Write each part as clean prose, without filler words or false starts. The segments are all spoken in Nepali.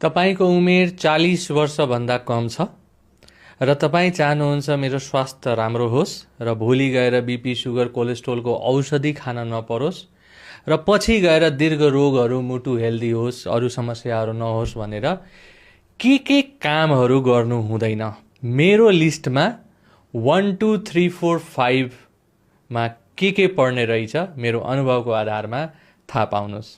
तपाईको उमेर 40 वर्षभन्दा कम छ र तपाईँ चाहनुहुन्छ मेरो स्वास्थ्य राम्रो होस् र भोलि गएर बीपी सुगर कोलेस्ट्रोलको औषधि खान नपरोस् र पछि गएर दीर्घ रोगहरू मुटु हेल्दी होस् अरू समस्याहरू नहोस् भनेर के कामहरू गर्नु हुँदैन। मेरो लिस्टमा 1 2 3 4 5 मा के पर्ने रहेछ मेरो अनुभवको आधारमा थाहा पाउनुहोस्।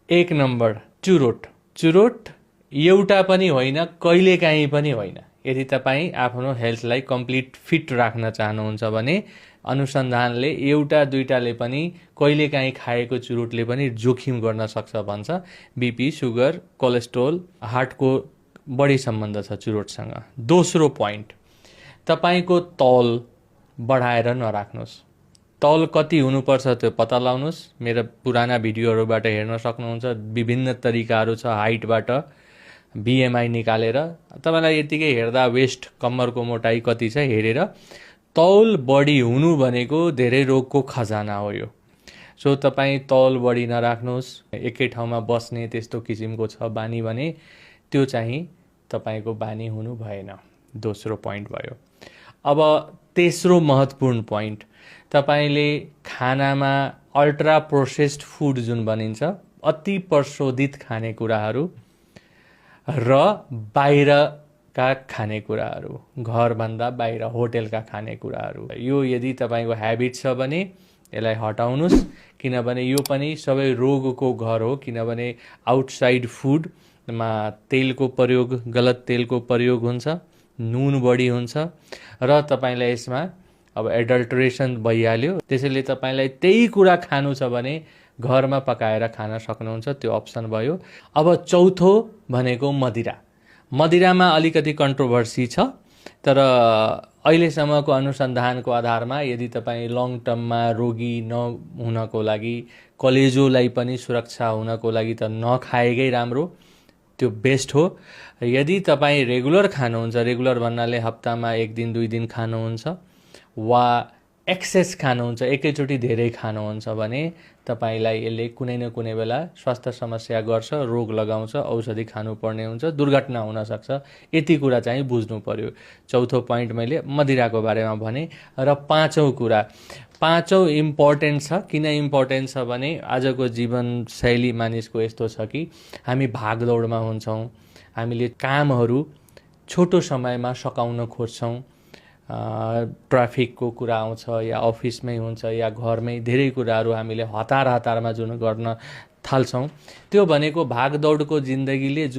1 नम्बर चुरोट। चुरोट एउटा पनि होइन, कहिलेकाहीँ पनि होइन। यदि तपाईँ आफ्नो हेल्थलाई कम्प्लिट फिट राख्न चाहनुहुन्छ भने अनुसन्धानले एउटा दुईटाले पनि कहिलेकाहीँ खाएको चुरोटले पनि जोखिम गर्न सक्छ भन्छ। बीपी सुगर कोलेस्ट्रोल हार्टको बढी सम्बन्ध छ चुरोटसँग। दोस्रो पोइन्ट, तपाईको तौल बढाएर नराख्नुहोस्। तौल कति हुनुपर्छ त्यो पत्ता लगाउनुहोस्। मेरा पुराना भिडियोहरूबाट हेर्न सक्नुहुन्छ। विभिन्न तरिकाहरू छ हाइटबाट बीएमआई निकालेर तपाईलाई यतिकै हेर्दा वेस्ट कम्मरको मोटाई कति छ हेरेर तौल बढी हुनु भनेको धेरै रोगको खजाना हो यो। सो तपाईँ तौल बढी नराख्नुहोस्। एकै ठाउँमा बस्ने त्यस्तो किसिमको छ बानी भने त्यो चाहिँ तपाईको बानी हुनु भएन। दोस्रो पोइन्ट भयो। अब तेस्रो महत्त्वपूर्ण पोइन्ट, तपाईले खानामा अल्ट्रा प्रोसेस्ड फुड जुन बनिन्छ अति प्रशोधित खानेकुराहरू र बाहिरका खानेकुराहरू, घरभन्दा बाहिर होटेलका खानेकुराहरू, यो यदि तपाईको ह्याबिट छ भने यसलाई हटाउनुहोस्। किनभने यो पनि सबै रोगको घर हो। किनभने आउटसाइड फुडमा तेलको प्रयोग, गलत तेलको प्रयोग हुन्छ, नुन बढी हुन्छ र तपाईलाई यसमा अब एडल्ट्रेसन भइहाल्यो। त्यसैले तपाईलाई त्यही कुरा खानु छ भने घरमा पकाएर खान सक्नुहुन्छ, त्यो अप्सन भयो। अब चौथो भनेको मदिरा। मदिरामा अलिकति कन्ट्रोभर्सी छ, तर अहिलेसम्मको अनुसन्धानको आधारमा यदि तपाईँ लङ टर्ममा रोगी नहुनको लागि, कलेजोलाई पनि सुरक्षा हुनको लागि त नखाएकै राम्रो, त्यो बेस्ट हो। यदि तपाईँ रेगुलर खानुहुन्छ, रेगुलर भन्नाले हप्तामा 1 दिन 2 दिन खानुहुन्छ वा एक्सेस खानुहुन्छ, एकैचोटि धेरै खानुहुन्छ भने तपाईलाई यसले कुनै न कुनै बेला स्वास्थ्य समस्या गर्छ, रोग लगाउँछ, औषधि खानुपर्ने हुन्छ, दुर्घटना हुनसक्छ। यति कुरा चाहिँ बुझ्नु पर्यो। चौथो पोइन्ट मैले मदिराको बारेमा भने। र पाँचौँ इम्पोर्टेन्ट छ। किन इम्पोर्टेन्ट छ भने आजको जीवनशैली मानिसको यस्तो छ कि हामी भागदौडमा हुन्छौँ, हामीले कामहरू छोटो समयमा सकाउन खोज्छौँ। ट्राफिकको कुरा आउँछ या अफिसमै हुन्छ या घरमै धेरै कुराहरू हामीले हतारमा जुन गर्न थाल्छौँ, त्यो भनेको भागदौडको जिन्दगीले